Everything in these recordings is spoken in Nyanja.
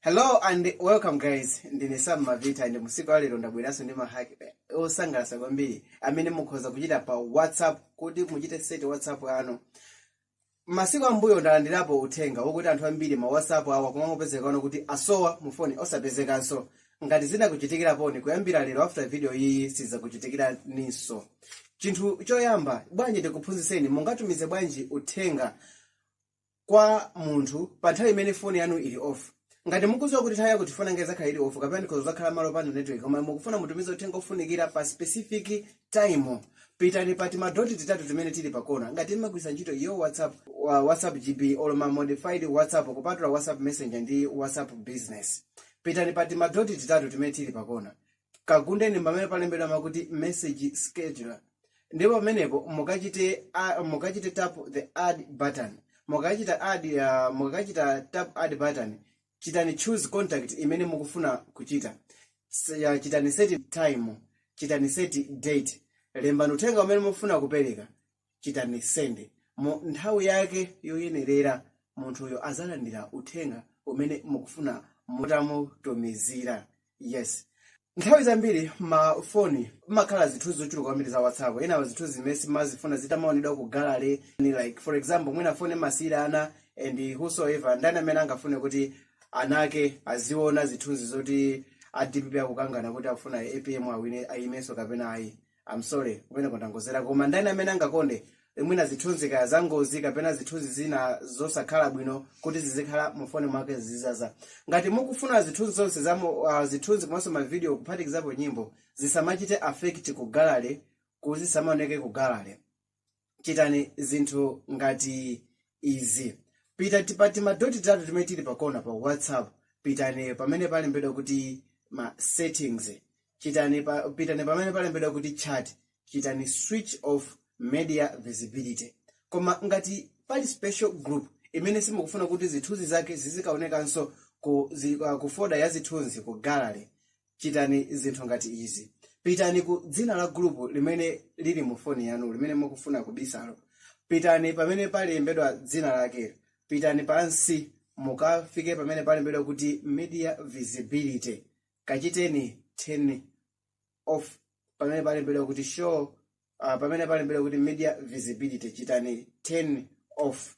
Hello and welcome, guys. Ndine Sam Mavita ndi musiku walero ndabweranso ndi ma hack osangalatsa kwambiri amene mukhoza kuchita pa WhatsApp kuti muchite set WhatsApp yanu. Masiku ambuyo ndalandirapo uthenga wokuti anthu ambiri ma WhatsApp awo akumangopezekano kuti asowa mu foni, osapezekanso. Ngati zinakuchitikiraponi, kuyambira lero, after video iyi, sizakuchitikiraninso. Chinthu choyamba, bwanji ndikuphunzitseni mungatumize bwanji uthenga kwa munthu pa nthawi imene foni yanu ili off. Ngati mukudziwa kuti nthawi yakuti foni yanga izakhala ili off kapena ndikhoza zakhala malo pano network, koma mukufuna mutumize uthenga ofunikira pa specific time, pitani pa timadoti titatu timene tili pakona. Ngati mmagwiritsa ntchito iyo WhatsApp, WhatsApp GB or ma modified WhatsApp, kupatula WhatsApp Messenger ndi WhatsApp Business, pitani pa timadoti titatu timene tili pakona, kagundeni pamene palembedwa makuti "message scheduler", ndipo pamenepo mukachite tap the add button. Mukachita add, mukachita tap add button, chitani choose contact imene mukufuna kuchita. Chitani set time, chitani set date, lembani uthenga umene mukufuna kupereka, chitani send. Mu nthawi yake yoyenerera munthuyo azalandira uthenga umene mukufuna mutamutumizira. Yes, nthawi zambiri mafoni mmakhala zithunzi zochuluka kwambiri za WhatsApp, ena zithunzi zimene simazifuna zitamaonedwa ku gallery. Like, for example, mwina foni masiyira ana and whosoever. Ndani amene angafune kuti anake aziona zithunzi zoti a DPP akukangana kuti akufuna APM awine, ayimenso kapena ayi? I'm sorry, kumene kundangozera, koma ndani amene angakonde mwina zithunzi kaya za ngozi kapena zithunzi zina zosakhala bwino kuti zizikhala mufoni mwake zizaza? Ngati mukufuna zithunzi zonse za zithunzi komanso mavideo, kuphatikizapo nyimbo, zisamachite affect ku gallery, kuti zisamaoneke ku gallery, chitani zinthu ngati izi. Pita tipati madoti titatu timene tili pakona pa WhatsApp, pitani pamene palembedwa kuti ma settings, pitani pamene palembedwa kuti chat, chitani switch off media visibility. Koma ngati pali special group imene simukufuna kuti zithunzi zake zizikaonekanso ku folder ya zithunzi ku gallery, chitani zinthu ngati izi. Pitani ku dzina la group limene lili mu foni yanu limene mukufuna kubisalo. Pitani pamene palembedwa dzina lake, pitani pansi mukafike pamene palembedwa kuti media visibility, kachiteni turn off pamene palembedwa kuti show, pamene palembedwa kuti media visibility, chitani turn off.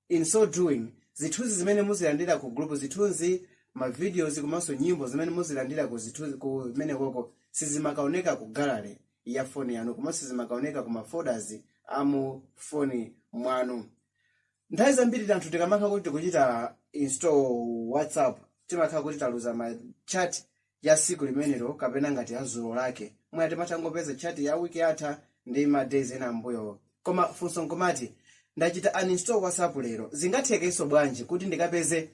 In so doing, zithunzi zimene muzilandira ku group, zithunzi, ma videos komanso nyimbo zimene muzilandira ku zithunzi kumene koko, sizimakaoneka ku gallery ya foni yanu komanso sizimakaoneka ku ma folders amu foni mwanu. Nthawi zambiri anthu tikamakhala kuti tikuchita install WhatsApp, timakhala kuti taluza ma chat ya siku limenelo kapena ngati ya zulo lake. Mwina timathangopeza chat ya wiki yatha ndi ma days ena ambuyo. Koma funso nkomati, ndachita uninstall WhatsApp lero, zingathekenso bwanji kuti ndikapeze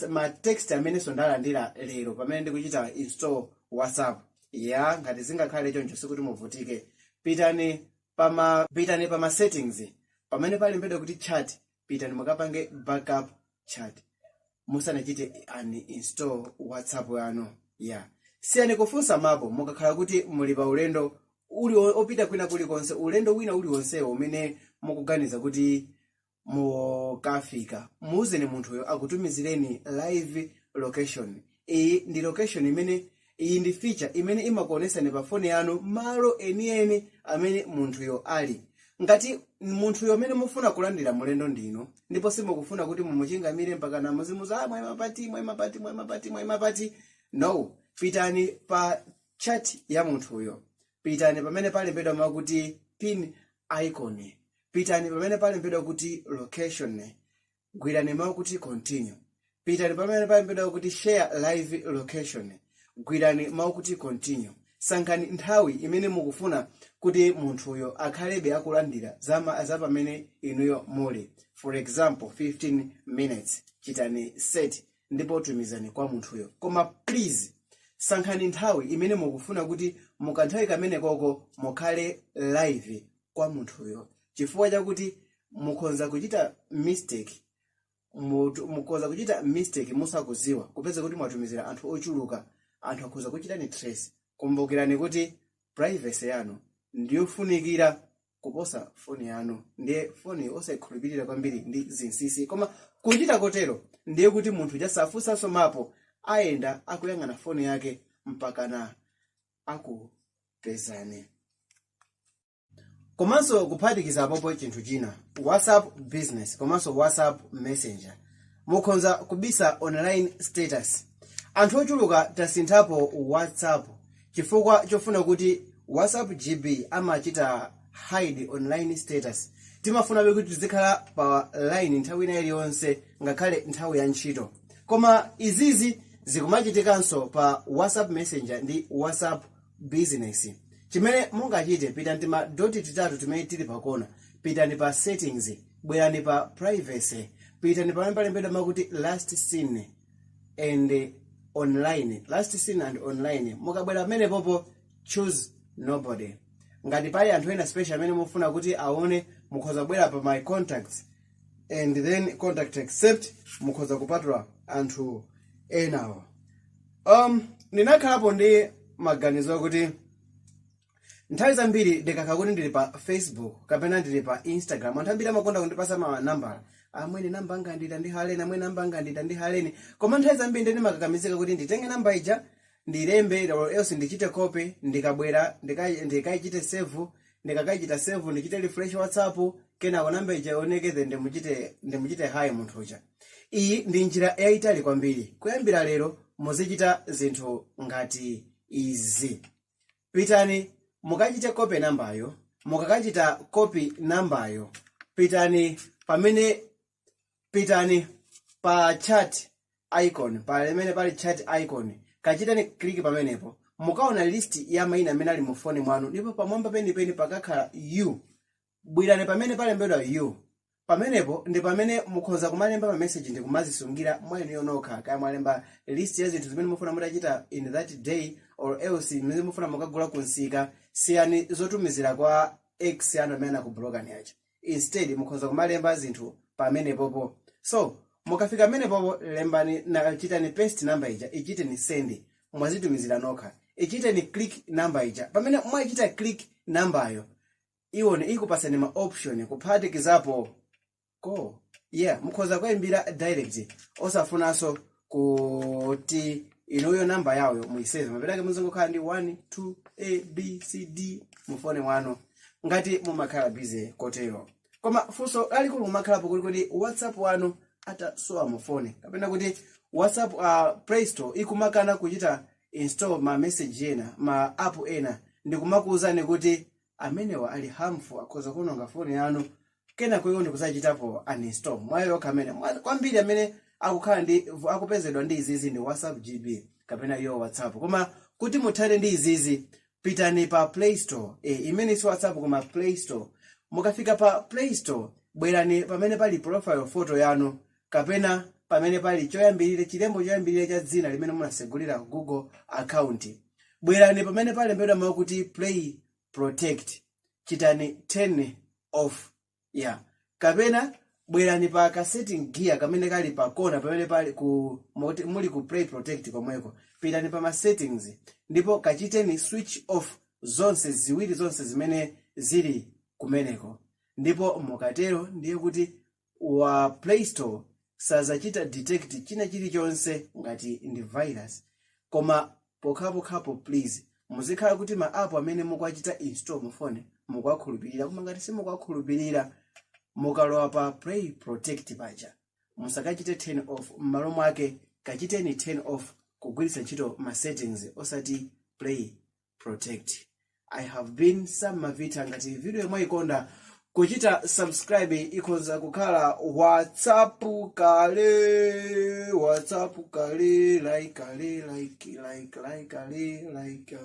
ma text amenenso ndalandira lero pamene ndikuchita install WhatsApp? Ya, ngati zingakhale choncho, sikuti muvutike. Pitani pama settings, pamene palembedwa kuti chat, pitani mukapange backup chat musanachite uninstall WhatsApp yanu. Ya, siyani kufunsa mapo mukakhala kuti muli pa ulendo uli opita kwina kulikonse. Ulendo wina uliwonsewo umene mukuganiza kuti mukafika, muuzeni munthuyo akutumizireni live location. Iyi ndi location imene, iyi ndi feature imene imakuonesani pa foni yanu malo enieni amene munthuyo ali. Ngati munthuyo amene mufuna kulandira mulendo ndinu, ndipo simukufuna kuti mumuchingamire mpaka na muzimuza, "Ah, mwayima pati, mwayima pati, mwayima pati, mwayima pati?" No, pitani pa chat ya munthuyo, pitani pamene palembedwa makuti pin icon, pitani pamene palembedwa kuti location, gwirani mawu kuti continue, pitani pamene palembedwa kuti share live location, gwirani mawu kuti continue. Sankhani nthawi imene mukufuna kuti munthuyo akhalebe akulandira za pamene inuyo muli, for example 15 minutes. Chitani set ndipo tumizani kwa munthuyo. Koma please, sankhani nthawi imene mukufuna kuti mukanthawi kamene koko mukhale live kwa munthuyo, chifukwa chakuti mukhoza kuchita mistake, mukhoza kuchita mistake musakuziwa, kupeza kuti mwatumizira anthu ochuluka, anthu akhoza kuchitani trace. Kumbukirani kuti privacy yanu ndiyofunikira kuposa foni yanu, ndiye foni osayikhulupirira kwambiri ndi zinsinsi. Koma Kuchita kotero ndiye kuti munthu chasafunsanso mapo, ayenda akuyang'ana foni yake mpakana akupezani. Komanso kuphatikiza apopo, chinthu china, WhatsApp Business komanso WhatsApp Messenger, mukhoza kubisa online status. Anthu ochuluka tasinthapo WhatsApp chifukwa chofuna kuti WhatsApp GB amachita hide online status. Timafunabe kuti tizikhala pa line nthawi ina iliyonse, ngakhale nthawi ya ntchito. Koma izizi zikumachitikanso pa WhatsApp Messenger ndi WhatsApp Business. Chimene mungachite, pitani tima dot titatu timene tili pakona, pitani pa settings, bwerani pa privacy, pitani pamene palembedwa makuti last seen and online, last seen and online. Mukabwera pamenepopo, choose nobody. Ngati pali anthu ena special amene mufuna kuti aone, mukhoza kubwera pa my contacts and then contact except, mukhoza kupatula anthu enawo. Ndinakhalapo ndi maganizo akuti nthawi zambiri ndikakhala kuti ndili pa Facebook kapena ndili pa Instagram, anthu ambiri amakonda kundipasa manambala: "Amwene, namba anga ndita ndi haleni, amwene, namba anga ndita ndi haleni." Koma nthawi zambiri ndimakakamizika kuti nditenge namba ija, ndilembe or else ndichite copy, ndikabwera ndikayichite save, ndikakayichita save, ndichite refresh WhatsApp, kenako namba ija ioneke, then ndimuchite hi munthu uja. Iyi ndi njira yayitali kwambiri. Kuyambira lero muzichita zinthu ngati izi: pitani mukachite copy nambayo. Mukakachita copy nambayo, pitani pamene, pitani pa chat icon, pamene pali chat icon, kachitani click pamenepo. Mukaona list ya mayina amene ali mu foni mwanu, ndipo pamwamba penipeni pakakhala "you". Bwirani pamene palembedwa "you". Pamenepo ndi pamene mukhoza kumalemba mameseji ndi kumazisungira mwa inuyo nokha, kaya mwalemba list ya zinthu zimene mufuna mutachita in that day or else zimene mufuna mukagula kunsika. Siyani zotumizira kwa ex anu amene anakublokani aja. Instead mukhoza kumalemba zinthu pamenepopo. So mukafika pamenepopo, lembani na chitani paste number ija, ichiteni send, mwazitumizira nokha. Ichiteni click number ija. Pamene mwayichita click numberyo, iwone ikupasani ma option kuphatikizapo call. Yeah, mukhoza kuyimbira direct, osafunanso kuti inuyo namba yawo muyiseve. Mapetake muzingokhala ndi 1 2 A B C D mufone mwanu ngati mumakhala busy kotero. Koma funso lalikulu mumakhalapo kuli kuti WhatsApp wanu atasowa mufone, kapena kuti WhatsApp Play Store ikumakana kuchita install ma message ena, ma app ena, ndikumakuwuzani kuti amenewa ali harmful, akhoza kuononga foni yanu, kenako iwo ndikuzachitapo uninstall mwayo yokha. Amene kwambiri amene akukhala ndi akupezedwa ndi izizi ndi WhatsApp GB kapena iyo WhatsApp. Koma kuti muthane ndi izizi, pitani pa Play Store, imene si WhatsApp koma Play Store. Mukafika pa Play Store, bwerani pamene pali profile photo yanu kapena pamene pali choyambirira, chilembo choyambirira cha dzina limene munasegulira Google account. Bwerani pamene palembedwa mawu kuti Play Protect, chitani turn off. Yeah, kapena bwerani pa ka setting gear kamene kali pa kona pamene pali ku muli ku Play Protect komweko, pitani pa ma settings ndipo kachiteni switch off zonse ziwiri, zonse zimene zili kumeneko. Ndipo mukatero ndiye kuti wa Play Store sazachita detect china chilichonse ngati ndi virus. Koma pokhapokhapo, please, muzikhala kuti ma app amene mukuachita install mu phone mukuwakhulupirira. Koma ngati simukuwakhulupirira, mukalowa pa Play Protect paja, musakachite turn off, m'malo mwake kachiteni turn off kugwiritsa ntchito ma settings, osati Play Protect. I have been Sam Mavita. Ngati video mwayikonda, kuchita subscribe ikhoza kukhala WhatsApp kale, WhatsApp kale, like kale, like like like kale, like.